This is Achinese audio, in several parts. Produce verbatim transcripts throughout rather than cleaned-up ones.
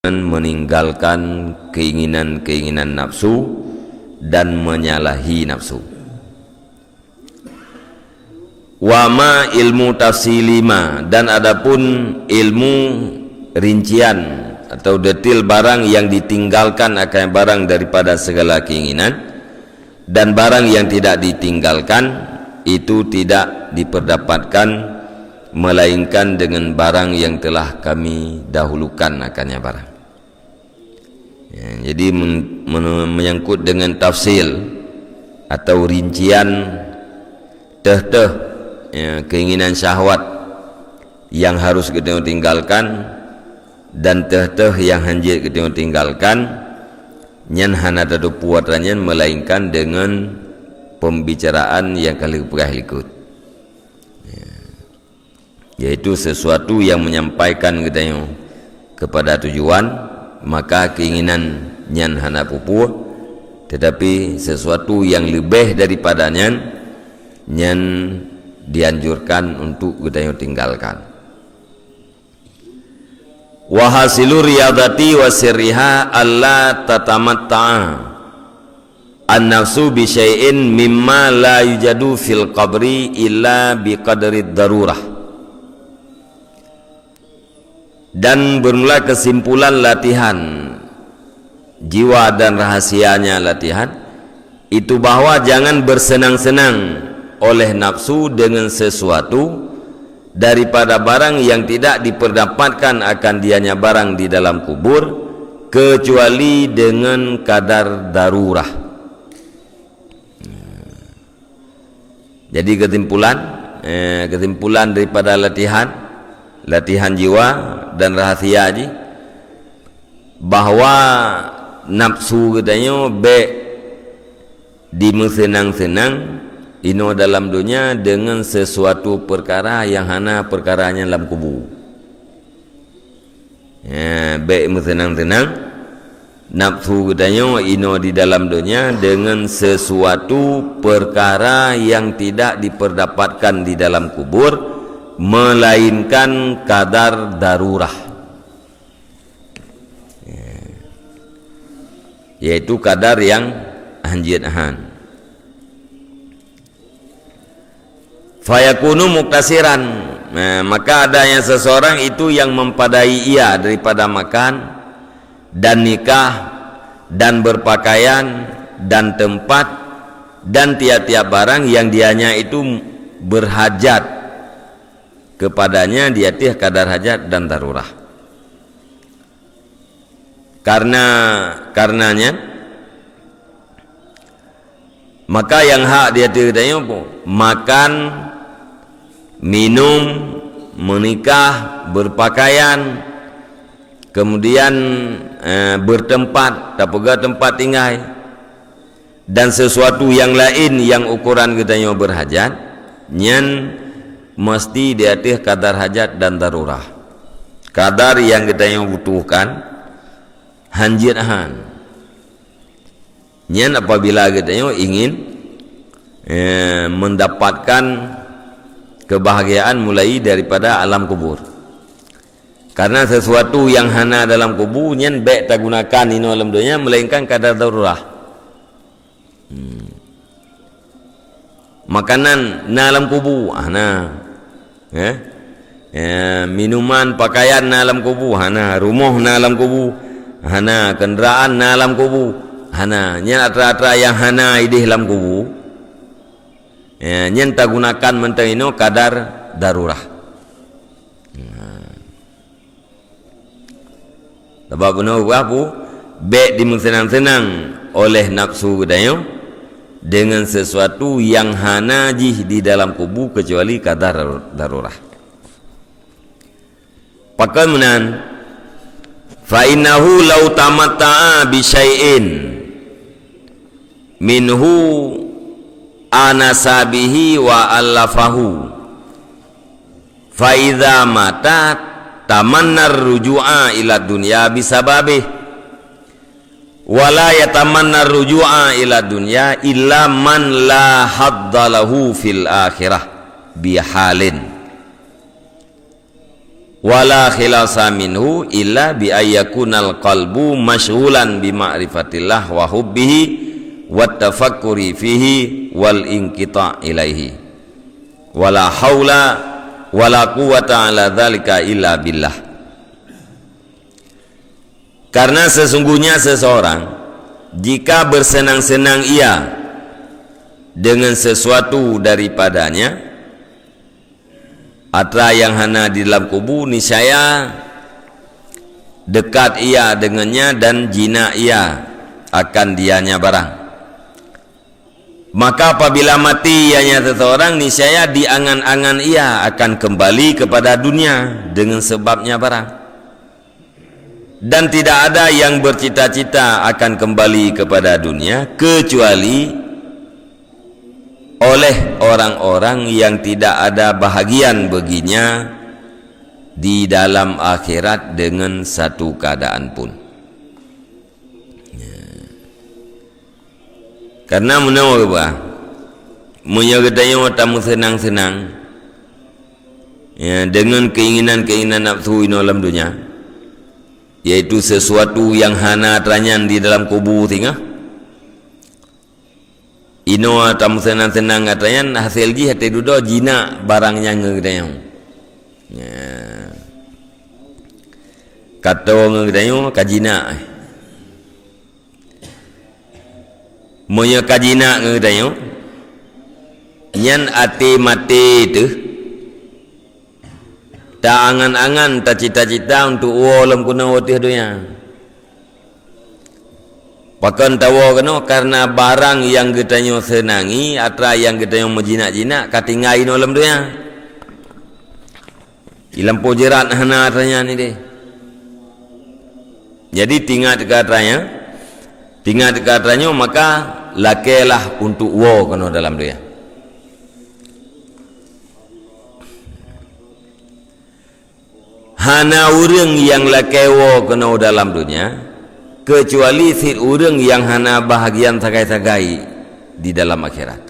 meninggalkan keinginan-keinginan nafsu dan menyalahi nafsu. Wa ma ilmu tafsili ma, dan adapun ilmu rincian atau detil barang yang ditinggalkan akan barang daripada segala keinginan, dan barang yang tidak ditinggalkan itu tidak diperdapatkan melainkan dengan barang yang telah kami dahulukan akannya barang. Ya, jadi men-, men-, menyangkut dengan tafsil atau rincian teuh-teuh, ya, keinginan syahwat yang harus geutanyoe tinggalkan dan teuh-teuh yang hanjeuet geutanyoe tinggalkan, nyan hana tateupeue atra nyan melainkan dengan pembicaraan yang ka lheueh peugah likot. Ya. Yaitu sesuatu yang menyampaikan geutanyoe kepada tujuan, maka keinginan nyan hana pupuk, tetapi sesuatu yang lebih daripada nyan, nyan dianjurkan untuk geutanyoe tinggalkan. Wa hasilu riyadati wa sirriha alla tatamatta'a an-nafsu bi syai'in mimma la yujadu fil qabri illa bi qadri darurah. Dan bermula kesimpulan latihan jiwa dan rahasianya latihan itu bahwa jangan bersenang-senang oleh nafsu dengan sesuatu daripada barang yang tidak diperdapatkan akan dianya barang di dalam kubur kecuali dengan kadar darurah. Jadi kesimpulan, eh, kesimpulan daripada latihan, latihan jiwa dan rahasia jih, bahwa nafsu geutanyoe bék dimeuseunang-seunang inoe dalam donya deungon sesuatu peukara nyang hana peukara nyan lam kubu. Ya, bék meuseunang-seunang nafsu geutanyoe inoe di dalam donya deungon sesuatu peukara nyang tidak diperdapatkan di dalam kubur, melainkan kadar darurah. Ya. Yaitu kadar nyang hanjeuet han. Fayakunu muktasiran. Nah, maka adanya seseorang itu yang mempadai ia daripada makan dan nikah dan berpakaian dan tempat dan tiap-tiap barang yang dianya itu berhajat kepadanya di atas kadar hajat dan darurah. Karena, karenanya, maka nyang hak di ateueh geutanyoe peue? Makan, minum, menikah, berpakaian, kemudian, eh, bertempat, tapeugah tempat tinggai. Dan sesuatu nyang laén nyang ukoran geutanyoe berhajat, nyan meusti di ateueh kadar hajat dan darurah. Kadar nyang geutanyoe butuhkan, hanjeuet han. Nyan apabila geutanyoe ingin, eh, mendapatkan kebahagiaan mulai daripada alam kubur. Karena sesuatu nyang hana dalam kubu, nyan bék tagunakan inoe lam donya, melainkan kadar darurah. Hmm. Makanan na lam kubu, ah, na. Ya. Ya, minuman, pakaian na lam kubu, hana. Rumoh na lam kubu, hana. Kenderaan na lam kubu, hana. Nyan atra-atra nyang hana idéh lam kubu. Ya, nyan tagunakan mantong inoe kadar darurah. Nah. Sabab bunoe peugah peue? Bék dimeuseunang-seunang oleh nafsu geutanyoe deungon sesuatu nyang hana jih di dalam kubu keucuali kadar darurah. Pakon meunan, fa innahu law tamatta'a bi syai'in minhu anasa bihi wa allafahu. Fa idza mata tamannar ruju'a ila dunya bisababih. Wa la yatamannar ruju'a ila dunya illa man la hadda lahu fil akhirah bihalin. Wala khilasa minhu illa bi ayyakunal qalbu masyghulan bi ma'rifatillah wa hubbihi wat tafakkuri fihi wal inqita' ilaihi. Wala haula wala quwwata ala dzalika illa billah. Karena sesungguhnya seseorang, jika bersenang-senang ia dengan sesuatu daripadanya, atra nyang hana di dalam kubu, niscaya dekat ia dengannya dan jinak ia akan dianya barang. Maka apabila mati ianya seseorang, niscaya diangan-angan ia akan kembali kepada dunia dengan sebabnya barang. Dan tidak ada yang bercita-cita akan kembali kepada dunia kecuali oleh orang-orang yang tidak ada bahagian baginya di dalam akhirat dengan satu keadaan pun. Karena meunoe keubah, meunyoe geutanyoe tameuseunang-seunang, ya, dengan keinginan-keinginan nafsu inoe lam dunia, yaitu sesuatu yang hana tanyang di dalam kubu singoh, inoe tameuseunang-seunang gata nyan, hasé jih até dudoe jinak barang nyan ngon geutanyoe. Ya. Kato ngon geutanyoe ka jinak. Meunyoe ka jinak ngon geutanyoe, nyan até maté teuh, taangan-angan, tacita-cita untuk woe lom keunoe u ateueh donya. Pakon tawoe keunoe? Karena barang nyang geutanyoe seunangi, atra nyang geutanyoe meujinak-jinak ka tinggai inoe lom donya. Ilampôh jeurat hana atra nyan ideh. Jadi, tingat keu atra nyan, tingat keu atra nyoe, maka lakèelah untuk woe keunoe dalam donya. Hana ureuëng nyang lakèe woe keunoe dalam donya, keucuali cit ureuëng nyang hana bahagian sagai-sagai di dalam akhirat.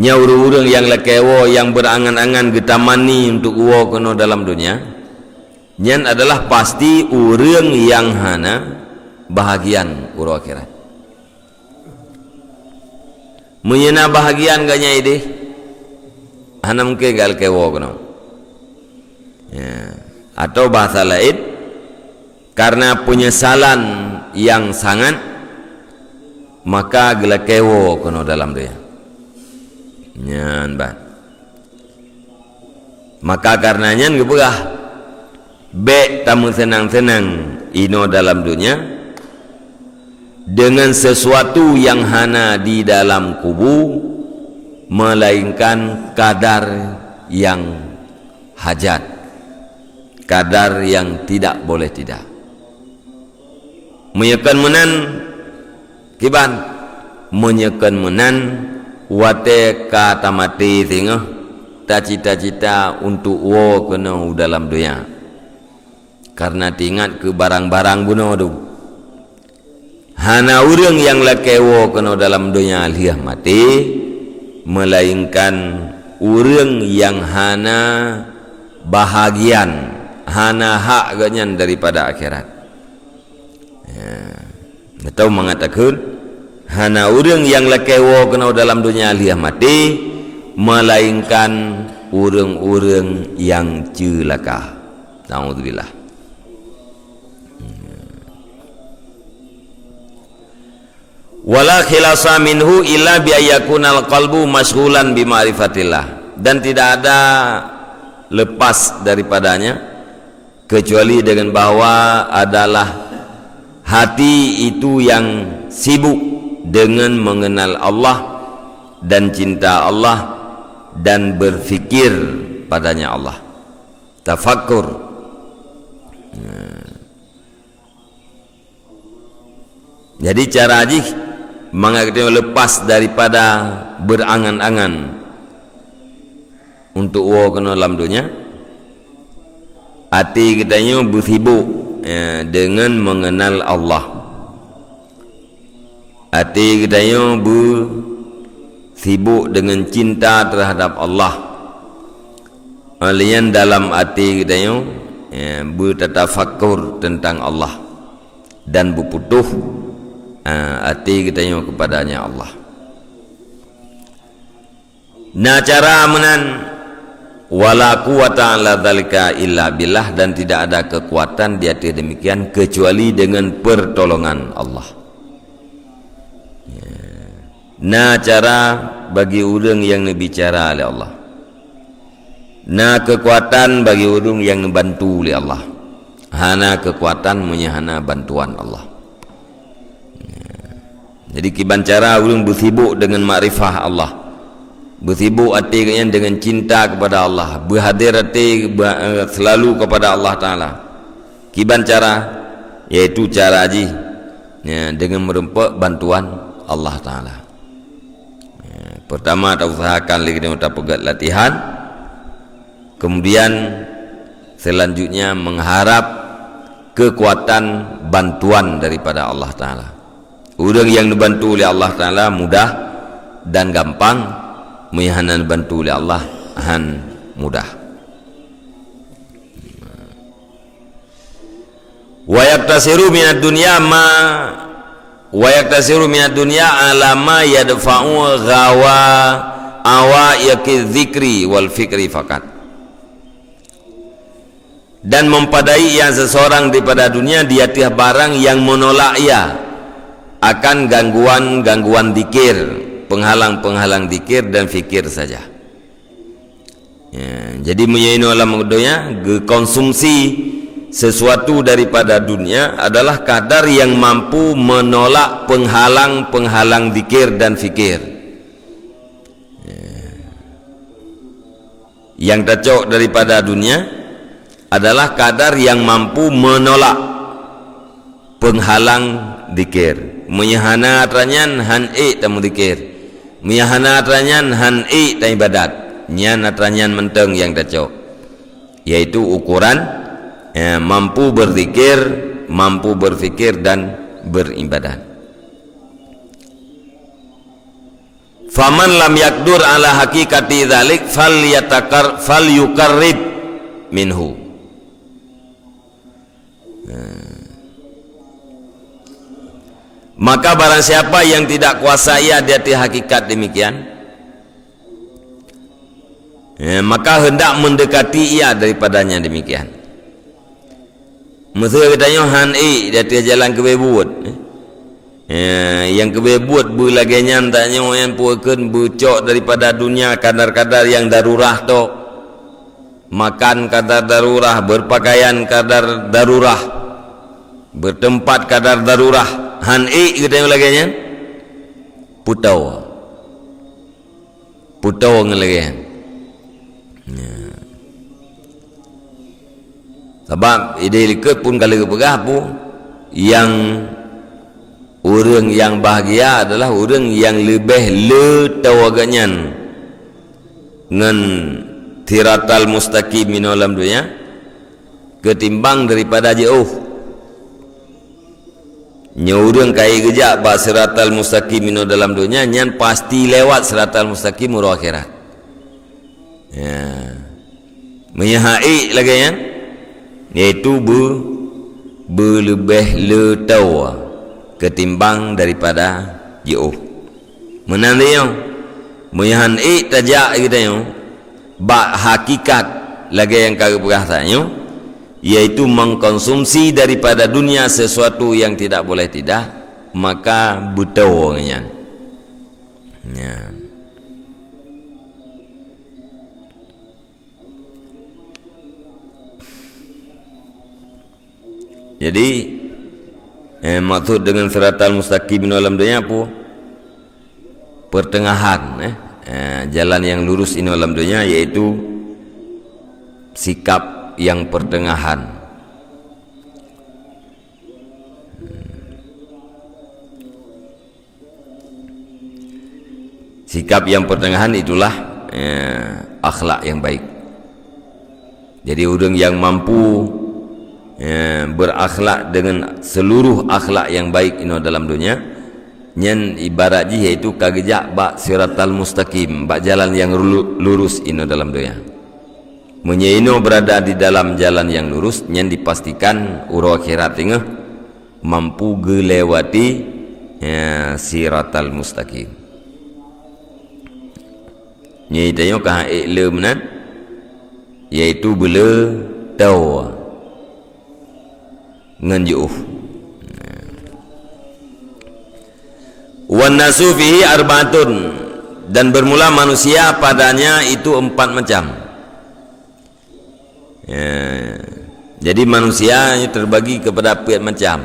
Nyan ureuëng-ureuëng nyang lakèe woe, nyang beurangan-angan geutamani untuk woe keunoe dalam donya, nyan adalah pasti ureuëng nyang hana bahagian uroe akhirat. Meunyoe na bahagian geuh nyan ideh, hana mungken geulakèe woe keunoe. Ya. Atau bahasa laén, karena penyesalan yang sangat, maka geulakèe woe keunoe dalam donya. Nyan ban. Maka karena nyan geupeugah, bèk tameuseunang-seunang inoe dalam donya dengan sesuatu yang hana di dalam kubu, melainkan kadar yang hajat, kadar yang tidak boleh tidak. Meunyoe kon meunan, kiban, meunyoe kon meunan, watèe ka tamaté singoh, tacita-cita untuk woe keunoe u dalam donya. Karena tingat keu barang-barang bunoe tu. Hana ureuëng nyang lakèe woe keunoe dalam donya lheueh maté, melainkan ureuëng nyang hana bahagian, hana hak geuhnyan daripada akhirat. Ya. Atau mangat takheun, hana ureuëng nyang lakèe woe keunoe dalam donya lheueh maté, melainkan ureuëng-ureuëng nyang ceulaka. Naudzubillah. Wala khilasa minhu illa bi ayyakunal qalbu masyghulan bi ma'rifatillah. Dan tidak ada lepas daripadanya kecuali dengan bahwa adalah hati itu yang sibuk dengan mengenal Allah dan cinta Allah dan berfikir padanya Allah. Tafakkur. Nah. Jadi, cara jih mangat geutanyoe lepas daripada berangan-angan untuk woe keunoe lam donya, até geutanyoe beusibuk, eh, dengan mengenal Allah. Até geutanyoe beusibuk dengan cinta terhadap Allah. Óh lheueh nyan dalam até geutanyoe, ya, beutatafakur teuntang Allah dan beuputôh, ah, até geutanyoe kepadanya Allah. Na cara meunan, "Wala quwwata ala dzalika illa billah," dan tidak ada kekuatan di atas demikian kecuali dengan pertolongan Allah. Ya. Na cara bagi ureuëng nyang neubicara lé Allah. Na keukuatan bagi ureuëng nyang neubantu lé Allah. Hana keukuatan meunyoe hana bantuan Allah. Jadi, kiban cara ureuëng beusibuk deungon makrifah Allah, beusibuk até geuhnyan deungon cinta kepada Allah, beuhadér até ba-, eh, seulalu kepada Allah Taala. Kiban cara, yaitu cara jih, ya, deungon meurumpok bantuan Allah Taala. Ya, pertama, tausahakan lé geutanyoe tapeugét latihan. Kemudian, selanjutnya mengharap kekuatan bantuan daripada Allah Taala. Ureuëng nyang neubantu lé Allah Taala mudah dan gampang, meunyoe hana neubantu lé Allah, han mudah. "Wa yaktasiru minad dunya ma, wa yaktasiru minad dunya ala ma yadfa'u ghawa awaiqi dzikri wal fikri faqat." Dan mempadai ia seseorang daripada dunia di atas barang yang menolak ia akan gangguan-gangguan zikir, penghalang-penghalang zikir dan fikir saja. Ya, jadi meunyoe inoe lam donya geukonsumsi sesuatu daripada dunia adalah kadar yang mampu menolak penghalang-penghalang zikir dan fikir. Ya. Nyang tacok daripada dunia adalah kadar yang mampu menolak penghalang zikir. Meunyoe hana atra nyan han ék tameuzikir. Meunyoe hana atra nyan han ék taibadat. Nyan atra nyan mantong nyang tacok. Yaitu ukuran, eh, mampu berzikir, mampu berfikir dan beribadat. "Faman lam yaqdur ala haqiqati dzalik falyatakar-, falyuqarrib minhu." Maka barang siapa yang tidak kuasa ia di atas hakikat demikian, eh, maka hendak mendekati ia daripadanya demikian. Meusé geutanyoe han ék di ateueh jalan keubeubuet. Eh, nyang keubeubuet beu lagée nyan tanyoe nyan peue kheun beucok daripada dunia kadar-kadar nyang darurah tok. Makan kadar darurah, berpakaian kadar darurah, bertempat kadar darurah. Han ék geutanyoe lagée nyan? Putôh. Putôh ngon lagée nyan. Ya. Sabab idéh likot pun ka lheueh geupeugah peue, nyang ureuëng nyang bahgia adalah ureuëng nyang leubeh le tao geuhnyan ngon siratal mustaqim inoe lam donya ketimbang daripada jiôh. Nyoe ureuëng ka geujak bak siratal mustaqim inoe dalam donya, nyan pasti lewat siratal mustaqim uroe akhirat. Ya. Meunyoe han ék lagée nyan, yaitu be-, beuleubeh le tao ketimbang daripada jiôh. Meunan lé nyoe, meunyoe han ék tajak geutanyoe bak hakikat lagée nyang ka geupeugah tanyoe, yaitu mengkonsumsi daripada dunia sesuatu yang tidak boleh tidak, maka beutôi ngon nyan. Nyan. Jadi, eh, maksud dengan siratal mustaqim inoe lam donya apa? Pertengahan, eh. Eh, jalan yang lurus inoe lam donya yaitu sikap yang pertengahan. Sikap yang pertengahan itulah, eh, akhlak yang baik. Jadi, ureuëng nyang mampu, eh, berakhlak dengan seluruh akhlak yang baik inoe dalam donya, nyan ibarat jih yaitu ka geujak bak siratal mustaqim, bak jalan yang lu-, lurus inoe dalam donya. Meunyoe inoe beurada di dalam jalan nyang lurus, nyan dipastikan uroe akhirat teungoh mampu geulewati, ya, siratal mustaqim. Nyoe tanyoe ka ék le meunan, yaitu beule toe ngon jiôh. Wan nasu fihi arba'atun, dan bermula manusia padanya itu empat macam. Ya. Jadi manusia ini terbagi kepada empat macam.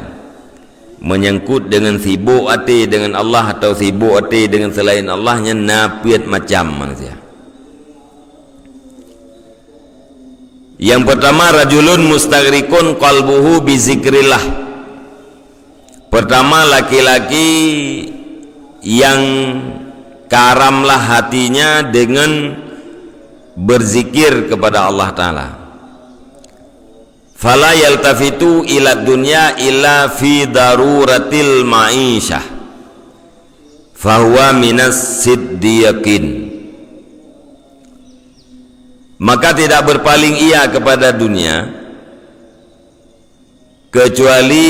Menyangkut dengan sibuk hati dengan Allah atau sibuk hati dengan selain Allah, nyan na empat macam manusia. Yang pertama, rajulun mustaghrikun qalbuhu bi zikrillah. Pertama, laki-laki yang karamlah hatinya dengan berzikir kepada Allah Ta'ala. Fala yaltafitu ila dunya illa fi daruratil ma'isyah. Fahuwa minas siddiqin. Maka tidak berpaling ia kepada dunia kecuali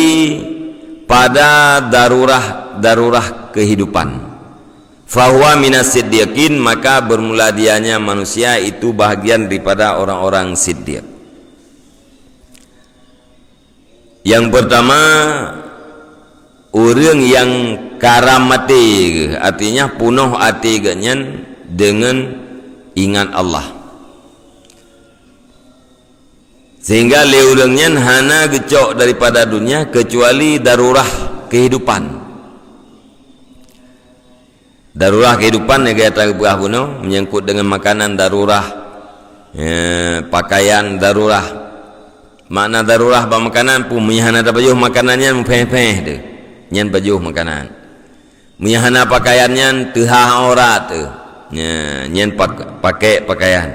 pada darurah-darurah kehidupan. Fahuwa minas siddiqin, maka bermula dianya manusia itu bahagian daripada orang-orang siddiq. Yang pertama, ureuëng nyang karam até geuh, artinya punoh até geuh nyan deungon ingat Allah. Sehingga lé ureuëng nyan hana geucok daripada dunia kecuali darurah kehidupan. Darurah kehidupan nyang gata geupeugah bunoe, menyangkut dengan makanan darurah, eh, pakaian darurah. Makna darurah bak makanan pun, meunyo hana tapajoh makanan nyan mupéh-péh teuh, nyan pajoh makanan. Meunyo hana pakaian nyan teuhah aurat teuh, nya, nyan pak-, pakai pakaian.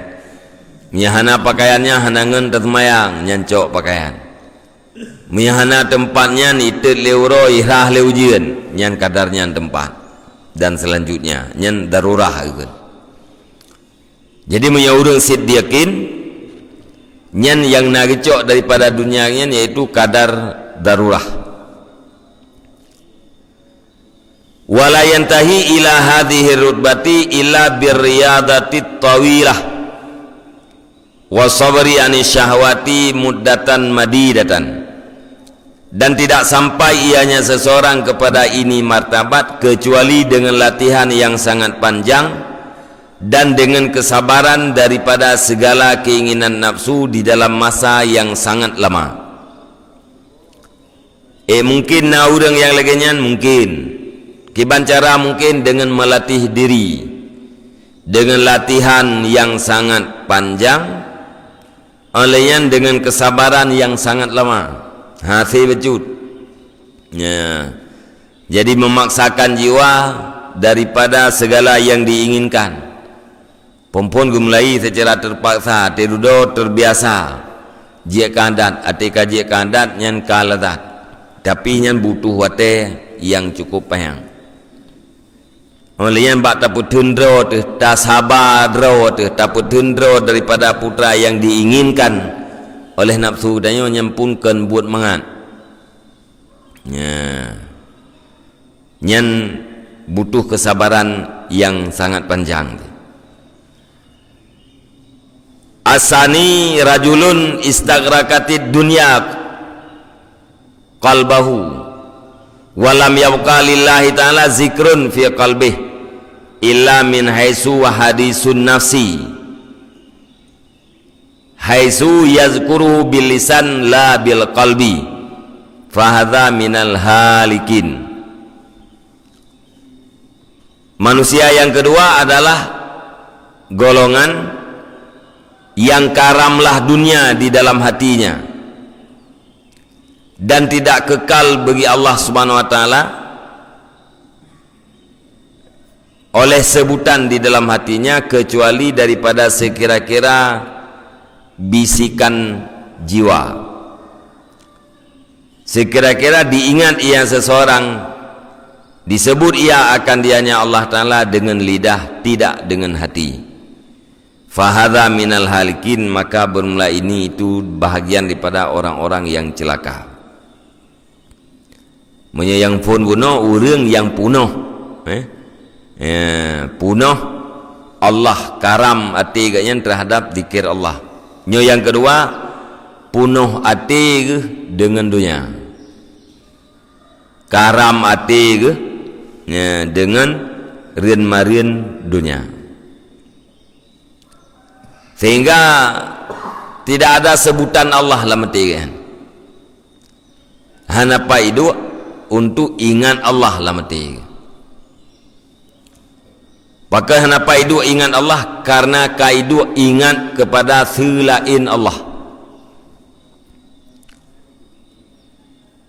Meunyo hana pakaian nyan hana ngon taseumayang, nyan cok pakaian. Meunyo hana teumpat nyan itot lé uroe, irhah lé ujeuen, nyan kadar nyan teumpat. Dan selanjutnya, nyan darurah geukheun. Jadi meunyo ureuëng siddiqin, nyan nyang na geucok daripada dunia nyan yaitu kadar darurah. Wala yantahi ila hadhihi rutbati illa birriyadatit tawilah wa sabri ani syahwati muddatan madidatan. Dan tidak sampai ianya seseorang kepada ini martabat kecuali dengan latihan yang sangat panjang dan dengan kesabaran daripada segala keinginan nafsu di dalam masa yang sangat lama. Eh, mungkin na ureuëng nyang lagée nyan? Mungkin. Kiban cara? Mungkin dengan melatih diri dengan latihan yang sangat panjang, óh lheueh nyan dengan kesabaran yang sangat lama. Hase bacut. Ya. Jadi memaksakan jiwa daripada segala yang diinginkan. Phon-phon geumulai secara terpaksa, teududoe terbiasa. Jeuet keu adat, até ka jeuet keu adat nyan ka lazat. Tapi nyan butuh watée nyang cukup panyang. Óh lheueh nyan bak tapeutheun droe teuh, tasaba droe teuh, tapeutheun droe daripada putra nyang diinginkan oleh nafsu tanyoe, nyan pun kon buet mangat. Nya. Nyan butuh kesabaran nyang sangat panjang. Asani rajulun istaghraqatid dunya qalbahu wa lam yabqa lillahi ta'ala zikrun fi qalbih illa min haitsu hadisun nafsi. Haitsu yazkuruhu bil lisan la bil qalbi, fahadza minal halikin. Manusia yang kedua adalah golongan yang karamlah dunia di dalam hatinya dan tidak kekal bagi Allah Subhanahu wa Ta'ala oleh sebutan di dalam hatinya kecuali daripada sekira-kira bisikan jiwa. Sekira-kira diingat ia seseorang, disebut ia akan dianya Allah Ta'ala dengan lidah, tidak dengan hati. Fahadha minal halikin, maka bermula ini itu bahagian daripada orang-orang yang celaka. Meunyoe nyang phon bunoe, ureuëng nyang punoh, eh? Eh, punoh Allah, karam até geuh nyan terhadap zikir Allah. Nyoe nyang keudua, punoh até geuh deungon donya. Karam até geuh, ya, deungon reuen-mareuen donya. Sehingga tidak ada sebutan Allah lam até geuh. Hana pai duek untuk ingat Allah lam até. Pakon hana pai duek ingat Allah? Karena ka iduek ingat kepada seulaén Allah.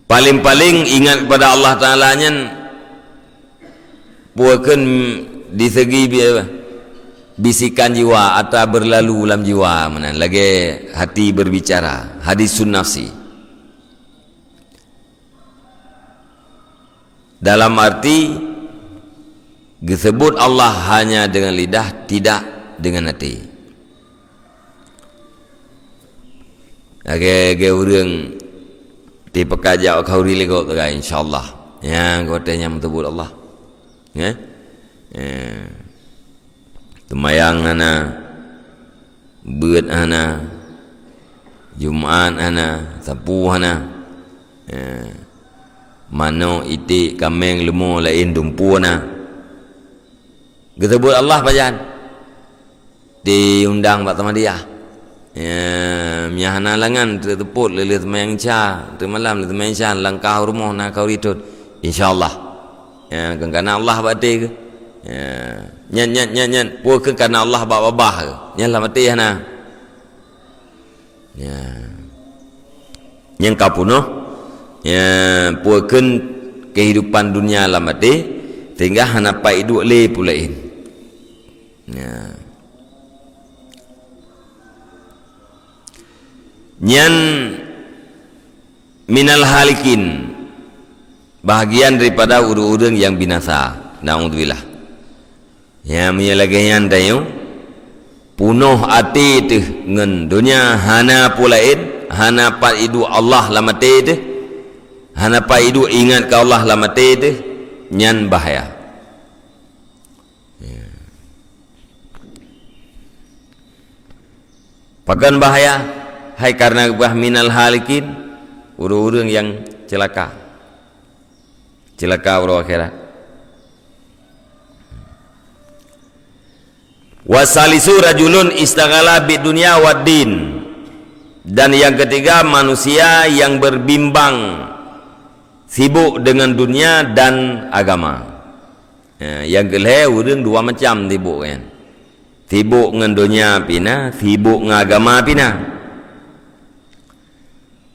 Paléng-paléng ingat kepada Allah Taala nyan, peue kheun di segi bi-, bisikan jiwa, ata berlalu lam jiwa meunan, lagée hati berbicara, hadisun nafsi. Dalam arti, geusebut Allah hanya dengan lidah, tidak dengan até. Lagée, lagée ureuëng ti peukajak khauri lé gob teuga, insya Allah. Nyang watée nyan meuteubuet Allah. Ya? Eh. Teumayang hana, beuet hana, Jumat hana, sapu hana. Eh. Manok, iték, kaméng, leumo laén dumpeue na. Geusebut Allah pajan? Diundang bak samadiyah. Ya, meunyo hana langan teuteupot lé-lé seumayang Isya, teumalam lé seumayang Isya, langkah u rumoh na khauri thot. Insya Allah. Ya, kheun kana Allah bak até geuh. Ya, nyan, nyan, nyan, nyan. Peue kheun kana Allah bak babah geuh. Nyan lam até hana. Ya. Nyang ka punoh, ya, peue kheun kehidupan dunia lam até, sehingga hana pai duek lé peue laén. Ya. Nyan minal halikin, bahagian daripada ureuëng-ureuëng nyang binasa. Naudzubillah. Ya, meunyo lagée nyan tanyoe, punoh até teuh ngon donya, hana peue laén, hana pat iduek Allah lam até teuh, hana pat iduek ingat keu Allah lam até teuh, nyan bahaya. Ya. Pakon bahaya? Hai karena geubah minal halikin, ureuëng-ureuëng nyang ceulaka. Ceulaka uroe akhirat. Wasalisu rajulun istaghala bid dunya wad din. Dan yang ketiga, manusia yang berbimbang, sibuk dengan dunia dan agama. Ya, nyang keu lhée ureuëng dua macam sibuk nyan. Sibuk ngon donya pih na, sibuk ngon agama pih na.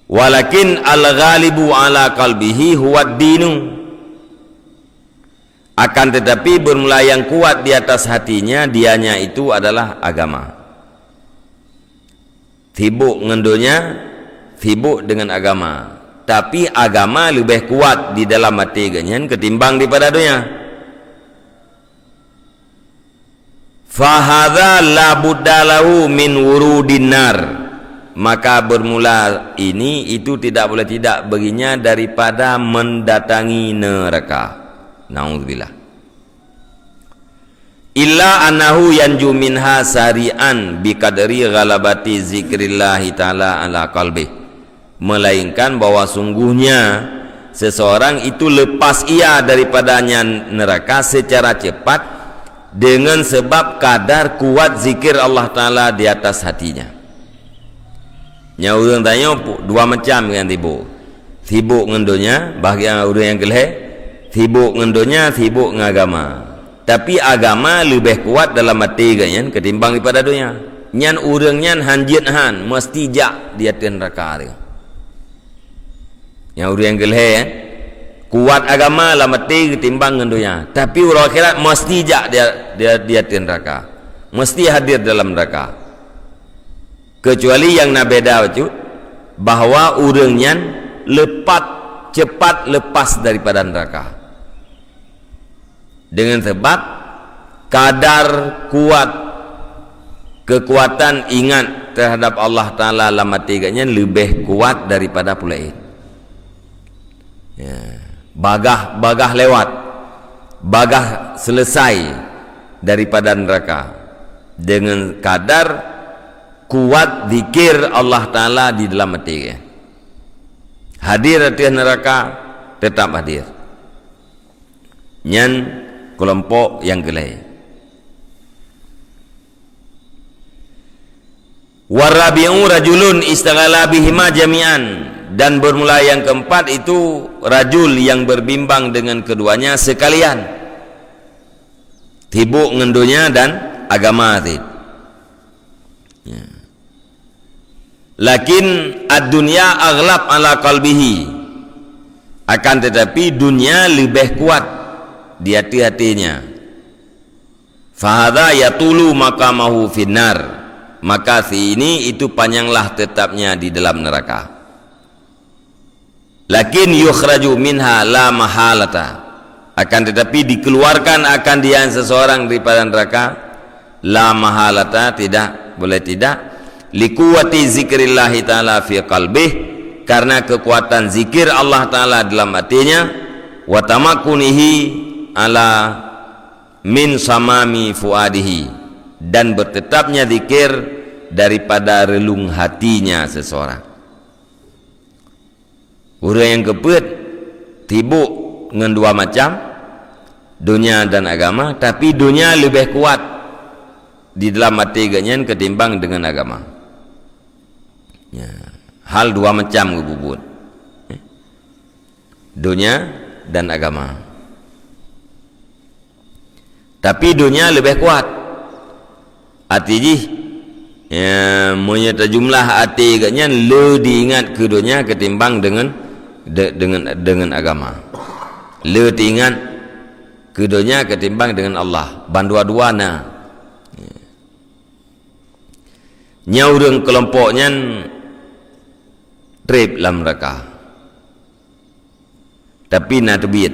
Walakin al-ghalibu ala qalbihi huwad dinu. Akan tetapi, bermula yang kuat di atas hatinya, dianya itu adalah agama. Sibuk ngon donya, sibuk dengan agama. Tapi, agama leubeh kuat di dalam até geuh nyan ketimbang daripada donya. Fahadha la budda lahu min wurudin nar. Maka bermula ini, itu tidak boleh tidak baginya daripada mendatangi neraka. Naudzubillah. Illa annahu yanju minha sari'an biqadri ghalabati zikrillahi ta'ala ala qalbih. Melainkan bahwa sungguhnya seseorang itu lepas ia daripada nyan neraka secara cepat dengan sebab kadar kuat zikir Allah Taala di atas hatinya. Nyan ureuëng tanyoe pu-, dua macam nyang sibuk. Sibuk ngon donya, bahagian ureuëng nyang keu lhée, sibuk ngon donya, sibuk ngon agama. Tapi agama leubeh kuat dalam até geuh nyan ketimbang daripada donya. Nyan ureuëng nyan han jeuet han, meusti jak di ateueh neuraka teuh. Nyang ureuëng keu lhée, eh, kuat agama lam até ketimbang ngon donya. Tapi uroe akhirat meusti jak di, di, di ateueh neuraka. Meusti hadir dalam neuraka. Keucuali nyang na beda bacut, bahwa ureuëng nyan leupat, cepat leupas daripada neuraka. Dengan sebab kadar kuat, kekuatan ingat terhadap Allah Taala lam até geuh nyan leubeh kuat daripada peue laén. Ya. Bagah, bagah lewat, bagah selesai daripada neraka dengan kadar kuat zikir Allah Taala di dalam até geuh. Hadir ateueh neraka, tetap hadir. Nyan keulompok nyang keulhèe. Warabi'u rajulun istaghala bihima jami'an, dan bermula yang keempat itu rajul yang berbimbang dengan keduanya sekalian. Sibuk ngon donya dan agama cit. Ya. Lakin ad-dunya aghlab ala qalbihi. Akan tetapi dunia lebih kuat di hati-hatinya. Fahadha yatulu maqamahu finnar. Maka si ini itu panjanglah tetapnya di dalam neraka. Lakin yukhraju minha la mahalata. Akan tetapi dikeluarkan akan dia seseorang daripada neraka, la mahalata, tidak boleh tidak, likuwati zikrillahi ta'ala fi qalbih, karena kekuatan zikir Allah Ta'ala dalam hatinya, wa tamakunihi ala min samami fuadihi, dan bertetapnya zikir daripada relung hatinya seseorang. Ureuëng nyang keupeuet sibuk ngon dua macam, donya dan agama, tapi donya leubeh kuat di dalam até geuh nyan ketimbang dengan agama. Ya, hal dua macam geububuet. Eh, donya dan agama. Tapi donya leubeh kuat. Arti jih, ya, meunyoe tajumlah até geuh nyan le diingat keu donya ketimbang dengan, de-, dengan, dengan agama. Le teuingat keu donya ketimbang dengan Allah. Bandua-dua na. Nyan ureuëng keulompok nyan treb lam neuraka. Tapi na teubiet.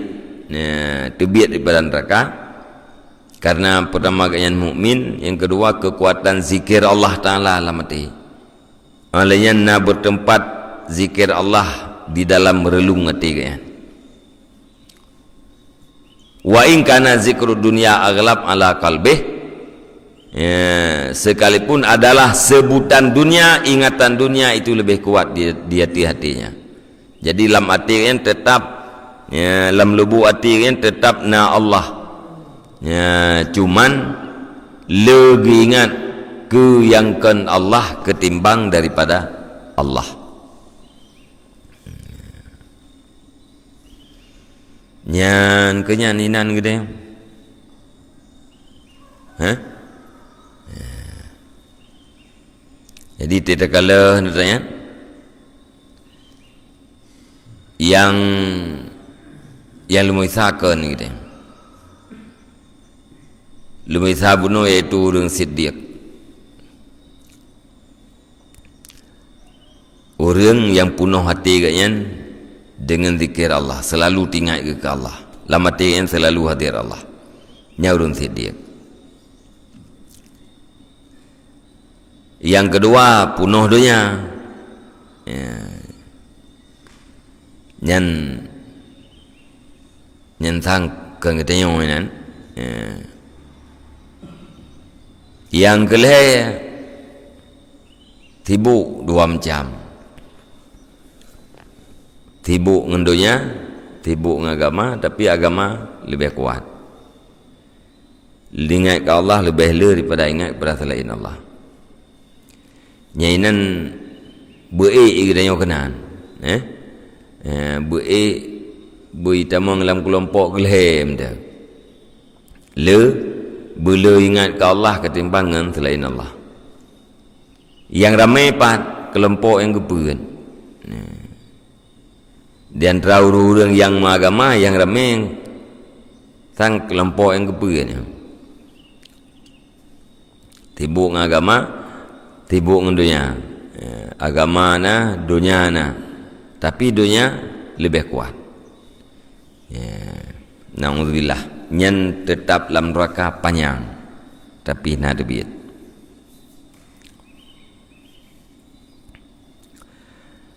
Nah, teubiet daripada neuraka. Karena pertama geuhnyan mukmin, yang kedua kekuatan zikir Allah Ta'ala lam até. Oleh nyan na bertempat zikir Allah di dalam relung até geuhnyan. Wa in kana zikrud dunya aghlab ala qalbih, ya, sekalipun adalah sebutan dunia, ingatan dunia itu lebih kuat di, di hati-hatinya. Jadi lam até nyan tetap, ya, lam lubuk até nyan tetap na Allah. Ya, cuman le geuingat keu nyang kon Allah ketimbang daripada Allah. Nyan keuh nyan inan geude. Hah? Jadi, teutakala nyan, nyang, nyang lumeusha kon geude. Lumeusha bunoe yaitu ureuëng siddiq. Ureuëng nyang punoh até geuhnyan deungon zikir Allah, selalu teuingat keu Allah. Lam até geuhnyan selalu hadir Allah. Nyan ureuëng siddiq. Nyang keudua, punoh donya. Ya. Nyan, nyan sang keu geutanyoe nyan. Ya. Nyang keulhèe, sibuk dua macam. Sibuk ngon donya, sibuk ngon agama, tapi agama leubeh kuat. Ingat keu Allah leubeh le daripada ingat kepada selain Allah. Nyan inan beu-ék geutanyoe keunan, eh? Eh, beu-ék beuitamong lam keulompok geuh lhèe meunan. Le, beule ingat keu Allah ketimbang ngon selain Allah. Nyang ramé pat keulompok nyang geupeuet. Nah. Di antara ureuëng-ureuëng nyang meuagama, nyang ramé sang keulompok nyang geupeuet nyan. Sibuk ngon agama, sibuk ngon donya. Ya, agama na, donya na. Tapi donya leubeh kuat. Ya, naudzubillah. Nyan teutap lam neuraka panyang, tapi na teubiet.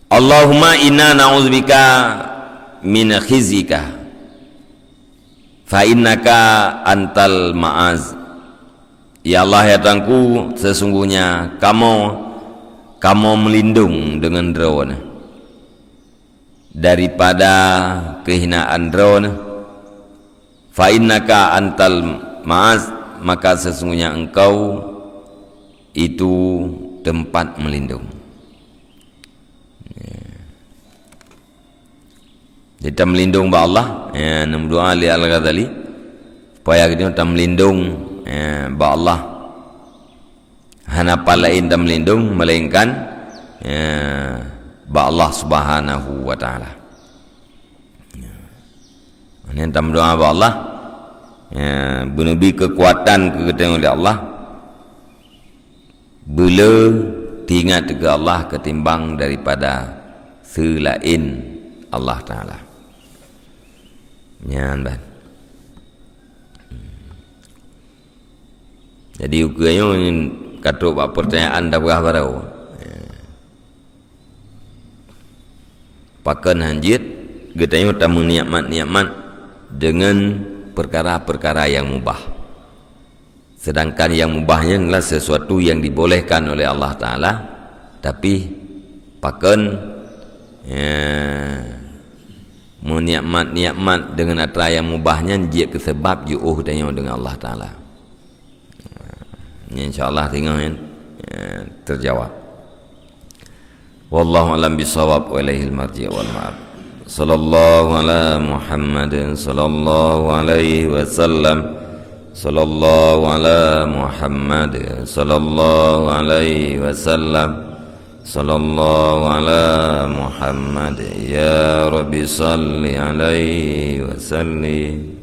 Allahumma inna na'udzubika min khizyika, fa innaka antal ma'az. Ya Allah, ya Tuhanku, sesungguhnya kamoe, kamoe meulindong deungon Droeneuh daripada keuhinaan Droeneuh. Fa innaka antal ma'az, maka sesungguhnya Engkau itu tempat meulindong. Ya. Jadi, tameulindong bak Allah, ya, neumeudoa lé Al-Ghazali, supaya geutanyoe tameulindong, ya, bak Allah. Hana pat laén tameulindong, melainkan, ya, bak Allah Subhanahu wa Ta'ala. Ya. Nyan tameudoa bak Allah, ya, beuneubri keukuatan keu geutanyoe lé Allah. Beuleu teuingat keu Allah ketimbang daripada seulaén Allah Ta'ala. Nyan ban. Jadi, ukeue nyoe ka trok bak peurtanyaan dabah baroe. Pakon han jeuet geutanyoe tameuni'mat-ni'mat deungon peukara-peukara nyang mubah? Sedangkan nyang mubah nyan adalah sesuatu yang dibolehkan oleh Allah Ta'ala, tapi pakon, ya, meuni'mat-ni'mat deungon atra nyang mubah nyan jeuet keu seubab jiôh tanyoe deungon Allah Ta'ala. Insya Allah singoh nyan, ya, teujawab. Wallahu a'lam bishawab wa ilaihil marji' wal ma'ab. Sallallahu ala Muhammadin, sallallahu alaihi wasallam. Sallallahu ala Muhammadin, sallallahu alaihi wasallam. Sallallahu ala Muhammad, ya Rabbi salli alaihi wa sallim.